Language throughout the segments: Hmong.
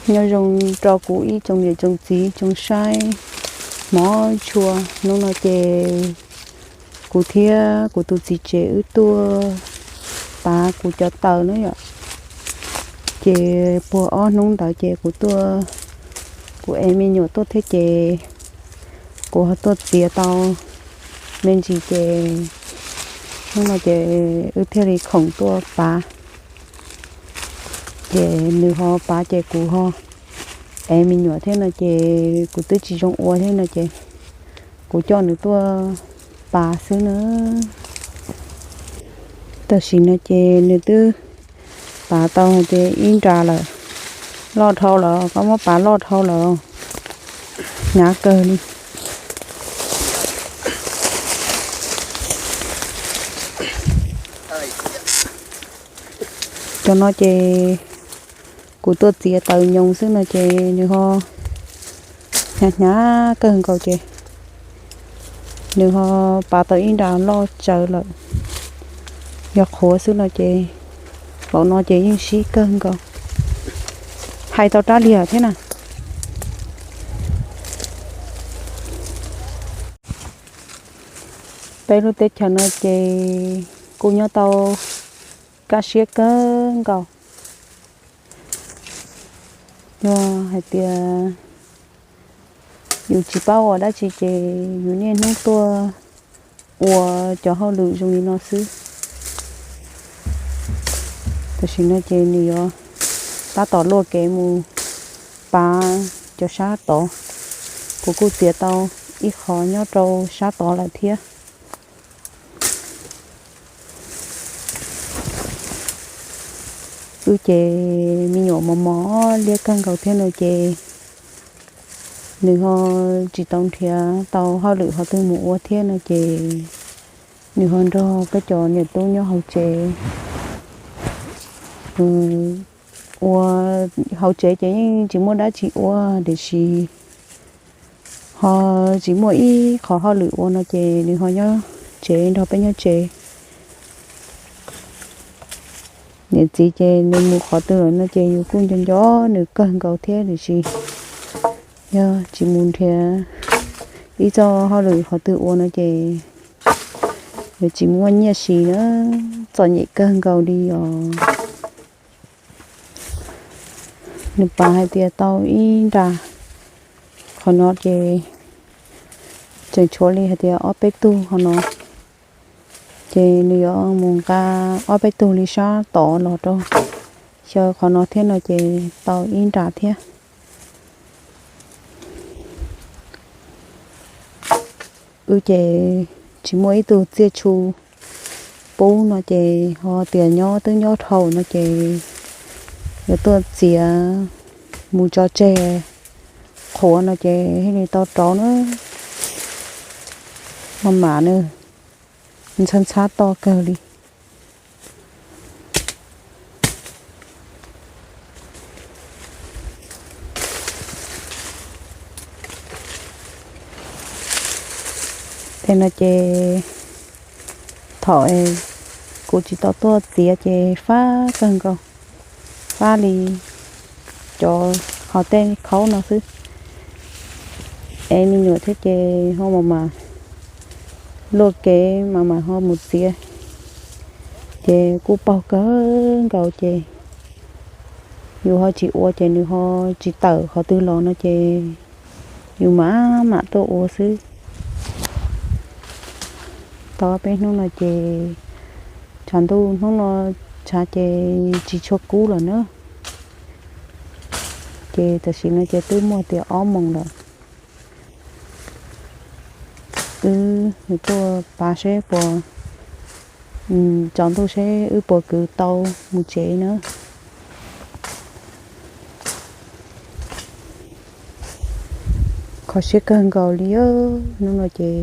Nyob zoo rau kuv ib tsoom niam tsoom txiv tsoom saib hmov tshua. Hnub no ces kuv thiab kuv tus txiv tsev wb tuaj pav kuv cov taws na yom. Ces puag ob hnub ntawd ces kuv tuaj, kuv ev me nyuam tuaj thiab ces kuv ho tuaj txiav tau me ntsis ces hnub no ces wb thiaj li khoom tuaj pav. Ces nws ho pav ces kuv ho ev me nyuam thiab no ces kuv twb tsis zoo ua thiab no ces kuv coj nws tuaj pav xwb na. Tam sim no ces nws twb pav tau hais tias ib nra lawm, loj dhau lawm, koj muab pav loj dhau lawm, hnyav kawg li. Cov no ces kuv tuaj txiav taws nyoos xwb no ces nws ho hnyav hnyav kawg nkaus ces nws ho pav tau ib nra loj tsawv lawm. Yog qhuav xwb no ces, hauv no ces yeej sib kawg nkaus, hais tau rab liag thiab na. Peb lub teb chaws no ces kuj nyob tau kaj siab kawg nkaus. Yog hais tias yus tsis paub ua dab tsi ces yus niaj hnub tuaj ua cov hauj lwm zoo li no xwb. Tam sim no ces nws yuav tab tom luaj kev mus pav cov sab tod. Kuv kuj txiav tau ib qho nyob rau sab tod lawm thiab. Wb ces me nyuam mos mos liab kawg nkaus thiab no ces nws ho tsis tau nrhiav tau hauj lwm qhov twg mus ua thiab no ces nws ho nrog peb cov niam tub nyob hauv tsev ua. Hauv tsev ces yeej tsis muaj dab tsi ua tiam sis ho tsis muaj ib qho hauj lwm ua no ces nws ho nyob tsev nrog peb nyob tsev. Niam txiv ces nws mus qhov twg lawm no ces yus kuj nco nco nws kawg nkaus thiab tiam sis yog tsis mus nrhiav ib txoj hauj lwm qhov twg ua no ces yuav tsis muaj nyiaj siv na, txom nyem kawg nkaus li os. Nws pav hais tias tau ib nra, qhov no ces Tseem tshuav li hais tias ob peb tug qhov no, ces nws yuav mus nqa ob peb tug li sab tod los rau xyaw qhov no thiab no ces tau ib nra thiab. Wb ces tsis muaj ib tug txiaj tshu pub no ces ho tias nyob twb nyob dhau no ces yuav tuaj txiav mus tso tseg qhuav no ces thiaj li tau rauv na. Maj mam na, ntxhab ntxhab toj kawg li. Tej no ces thaum kuv tsis tau tuaj txiav ces fab kawg nkaus, fab li cov qhov tej khaub no xwb. Es me nyuam thiab ces ho mam mam luaj kev mam mam ho mus txiav, ces kuj paug kawg nkaus ces yus ho tsis ua ces nws ho tsis tawm qhov twg los no ces yus mam mam tuaj ua xwb. Tau peb hnub no ces tshav ntuj hnub no tshav ces tsis tshua kub lawm na. Ces tam sim no ces twb muaj tias ob moos lawm. Wb tuaj pav seb puas, tsaus ntuj seb wb puas kwv tau mus tsev na. Kho siab kawg nkaus li os, hnub no ces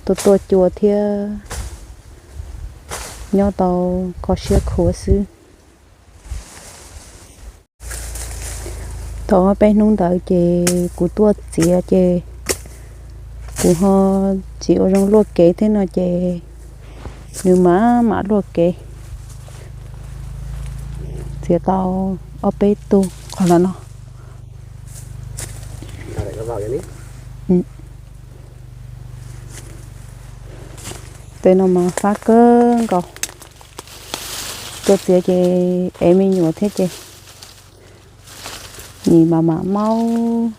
tuaj tuaj cua thiab nyob tau kho siab khuav xwb. Tau peb hnub ntawd ces kuv tuaj txiav ces kuv ho tsis ua zoo luaj kev thiab no ces nws mam mam luaj kev. Txiav tau ob peb tug qhov los no. Tej no mas fab kawg nkaus. Tuaj txiav ces ev me nyuam thiab ces nim mam mam maub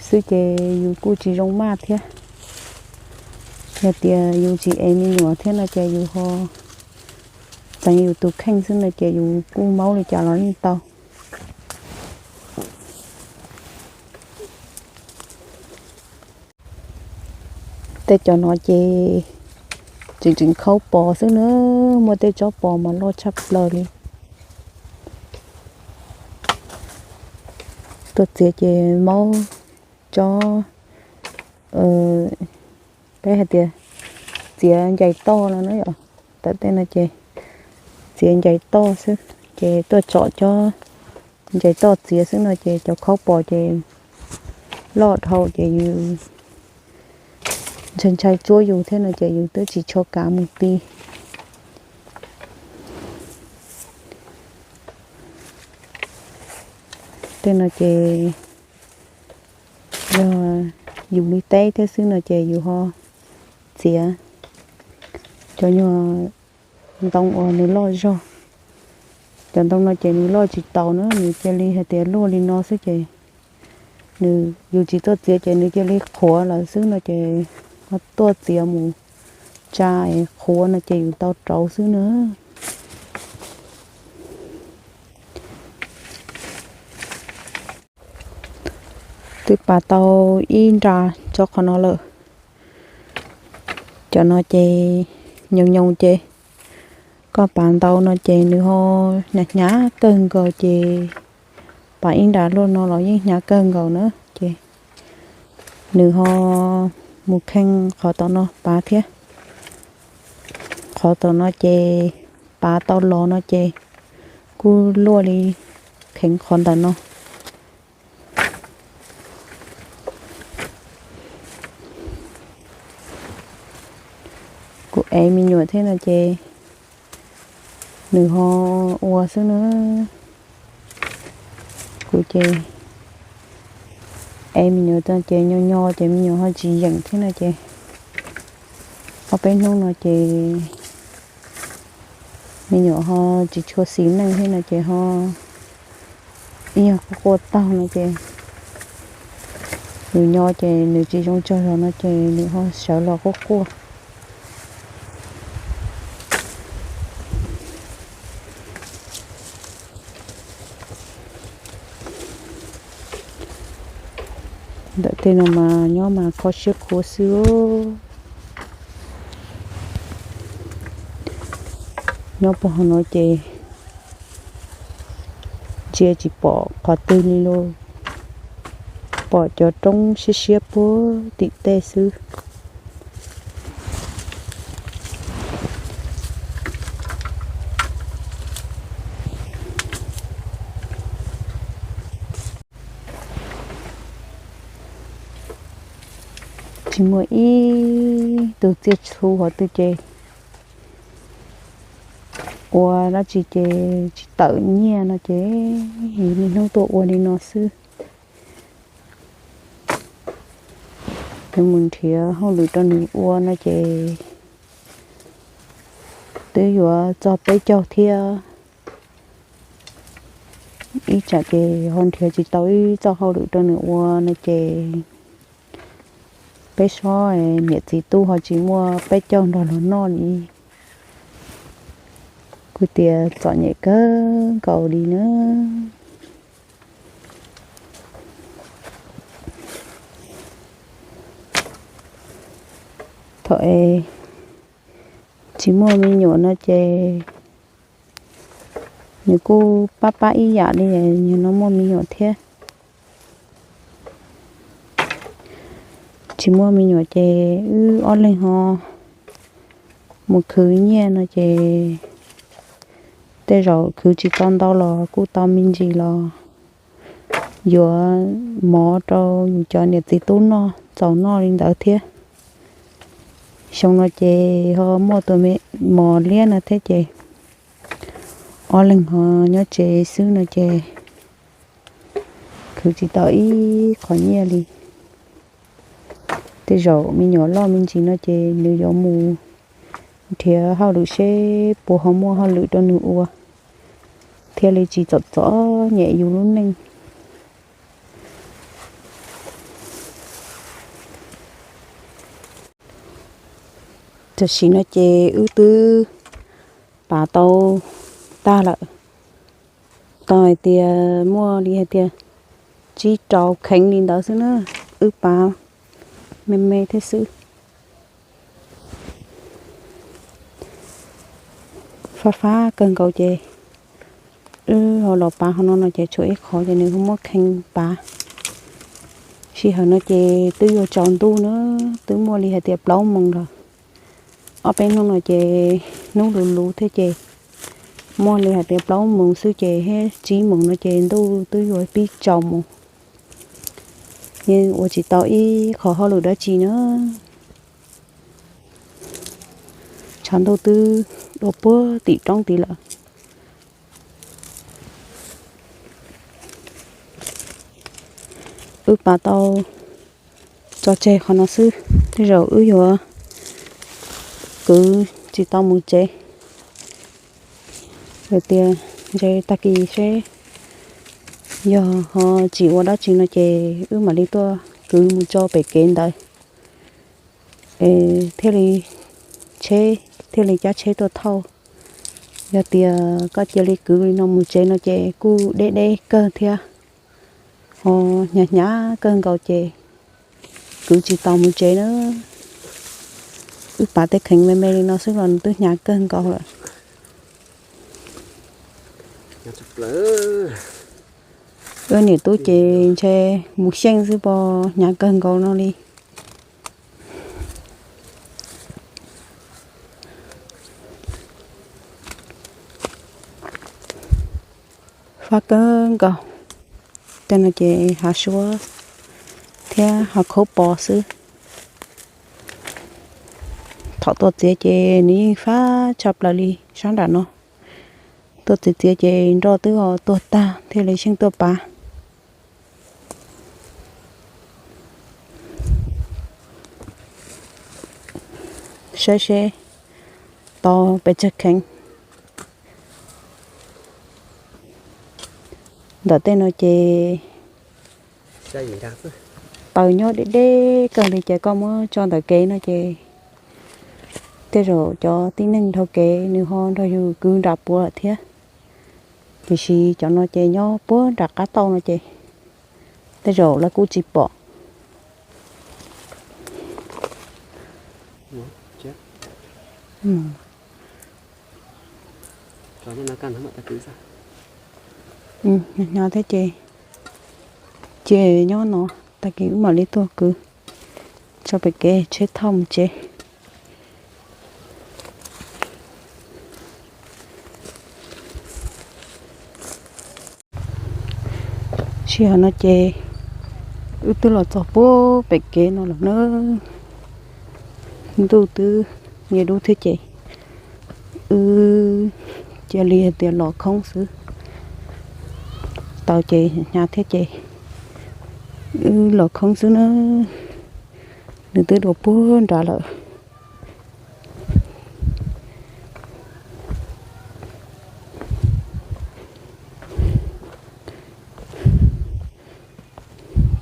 xwb ces yus kuj tsis zoo maj thiab. Yog tias yus tsis ev me nyuam thiab no ces yus ho txeev yus tus kheej xwb no ces yus kuj maub li cas los yeej tau. Tej cov no ces tseem tseem khaub pos xwb na, muaj tej tsob pos mas loj tshaj plaws li. Tuaj txiav ces maub tsob, peb hais tias txiav ncais toj no na yom, tawm tej no ces txiav ncais toj xwb, ces tuaj tsom cov ncais toj txiav xwb no ces cov khaub pos ces loj dhau ces yus ntshai ntshai tsuab yus thiab no ces yus twb tsis tshua kav mus ti. Tej no ces yog yus li teb thiab xwb no ces yus ho txiav cov nyuag ntoo uas nws loj zog. Cov ntoo no ces nws loj tsis taus na, nws cia li hais tias luaj li no xwb ces nws, yus tsis tuaj txiav ces nws cia li qhuav lawm xwb no ces ho tuaj txiav mus tsa qhuav no ces yus tau rauv xwb na. Twb pav tau ib nra tsob qhov no lawm. Cov no ces nyoos nyoos ces koj pav ntau no ces nws ho hnyav hnyav kawg nkaus ces pav ib nra luaj no los yeej hnyav kawg nkaus na ces nws ho mus kheej qhov tom no pav thiab. Qhov tom no ces pav tau los no ces kuj luaj li kheev qhov ntawm no. Kuv ev me nyuam thiab no ces nws ho ua xwb na. Kuv ces ev me nyuam tso ces nyo nyo ces me nyuam ho tsis yeem thiab no ces ob peb hnub no ces me nyuam ho tsis tshua xis neej thiab no ces ho ib yog quaj quaj taug no ces Nws nyo ces nws tsis zoo tsawg zog no ces nws ho sawv los quaj quaj. Ntawm tej no mas nyob mas kho siab khuav xwb. Nyob puag hauv no ces ntsia tsis pom qhov twg li lauj, pom cov roob siab siab puag tim tej xwb. Tsis muaj ib tug txiaj txhu qhov twg ces ua dab tsi ces tsis tawm nyiaj no ces niaj hnub tuaj ua li no xwb. Yuav mus nrhiav hauj lwm rau nws ua no ces twb yuav txog peb caug thiab. Ib tsam ces ho nrhiav tsis tau ib txoj hauj lwm rau nws ua no ces peb sob niam txiv tub ho tsis muaj peb caug nrog luag noj li. Kuv tias txom nyem kawg nkaus li na. Thaum es tsis muaj me nyuam no ces nws kuj pab pab ib yam li nyuag no muaj me nyuam thiab. Tsis muaj me nyuam ces wb ob leeg ho mus khwv nyiaj no ces tej zaum khwv tsis tau ntau los kuj tau me ntsis los yuav mov rau yus cov niam txiv tub noj txaus noj li ntawd thiab. Xyoo no ces ho muaj tus me mos liab no thiab ces ob leeg ho nyob tsev xwb no ces khwv tsis tau ib qho nyiaj li. Tej zaum me nyuam loj me ntsis no ces nws yuav mus nrhiav hauj lwm seb puas ho muaj hauj lwm rau nws ua thiaj li tsis txom txom nyem yus lub neej. Tam sim no ces wb twb pav tau tag lawm. Tau hais tias muaj li hais tias tsib rau kheev li ntawd xwb na, wb pav me me thiab xwb. Fab fab kawg nkaus ces wb ho los pav hauv no no ces tshuav ib qho ces nws ho muab kheev pav. Sij hawm no ces twb yuav tsaus ntuj na, twb muaj li hais tias plaub moos lawm. Ob peb hnub no ces hnub luv luv thiab ces muaj li hais tias plaub moos xwb ces thiab tsib moos no ces ntuj twb yuav pib tsaus mus. Yeej ua tsis tau ib qho hauj lwm dab tsi na. Tshav ntuj twb dua puag tim roob tid lawm. Wb pav tau tso tseg qhov no xwb, tej zaum wb yuav kwv tsis tau mus tsev. Hais tias ntshe tag kis seb yog ho tsis ua dab tsi no ces wb mam li tuaj kwv mus tso pem kev ntawd es thiaj li tsheb, thiaj li cab tsheb tuaj thauj. Yog tias koj cia li kwv li no mus tsev no ces kuj deb deb kawg thiab, ho hnyav hnyav kawg nkaus ces kwv tsis tau mus tsev na. Wb pav tej kheev me me li no xwb los nws twb hnyav kawg nkaus lawm. Wb niam tub ces ntshe mus xyeej xwb pos, hnyav kawg nkaus no li. Fab kawg nkaus. Tej no ces hav suab thiab hav khaub pos xwb. Thaum tuaj txiav ces nws yeej fab tshaj plaws li sab nram no. Tuaj txiav txiav ces nroj twb ho tuag tag thiaj li xyeej tuaj pav. Saib seb tau pes tsawg kheev. Ntawm tej no ces taws nyob deb deb kawg li ces koj muab tso ntawm kev no ces tej zaum cov tib neeg dhau kev nws ho nrog yus kwv nram puav lawm thiab. Tiam sis cov no ces nyob puag nram qab tauj no ces tej zaum lawv kuj tsis pom. Hnyav thiab ces, ces nyob no tag kis wb mam li tuaj kwv tso pem kev tsheb thauj mus tsev. Sij hawm no ces wb twb los txog puag pem kev no lawm na. Ntuj twb nyias dub thiab ces wb cia li hais tias los khoob xwb. Taws ces hnyav thiab ces wb los khoob xwb na. Nws twb dua puag nrad lawm.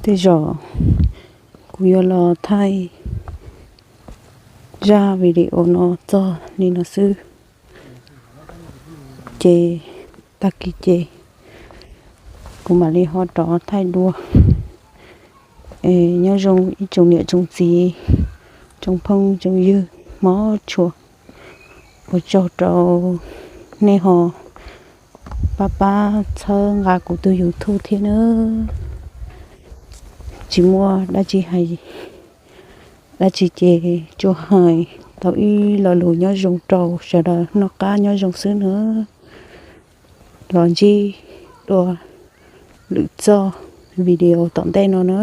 Tej zaum kuv yuav los thaij zaj video no txog li no xwb. Ces tag kis ces kuv mam li ho rov thaij dua. Nyob zoo ib tsoom niam tsoom txiv, tsoom phooj tsoom ywg hmov tshua, ua tsaug rau nej ho pab pab txhawb nqa kuv tus YouTube thiab nawb. Tsis muaj dab tsi hais, dab tsi ces tsuas hais tau ib lo lus nyob zoo rau sawv daws noj qab nyob zoo xwb nawb. Los ntsib dua lwm txoj video tom ntej no na.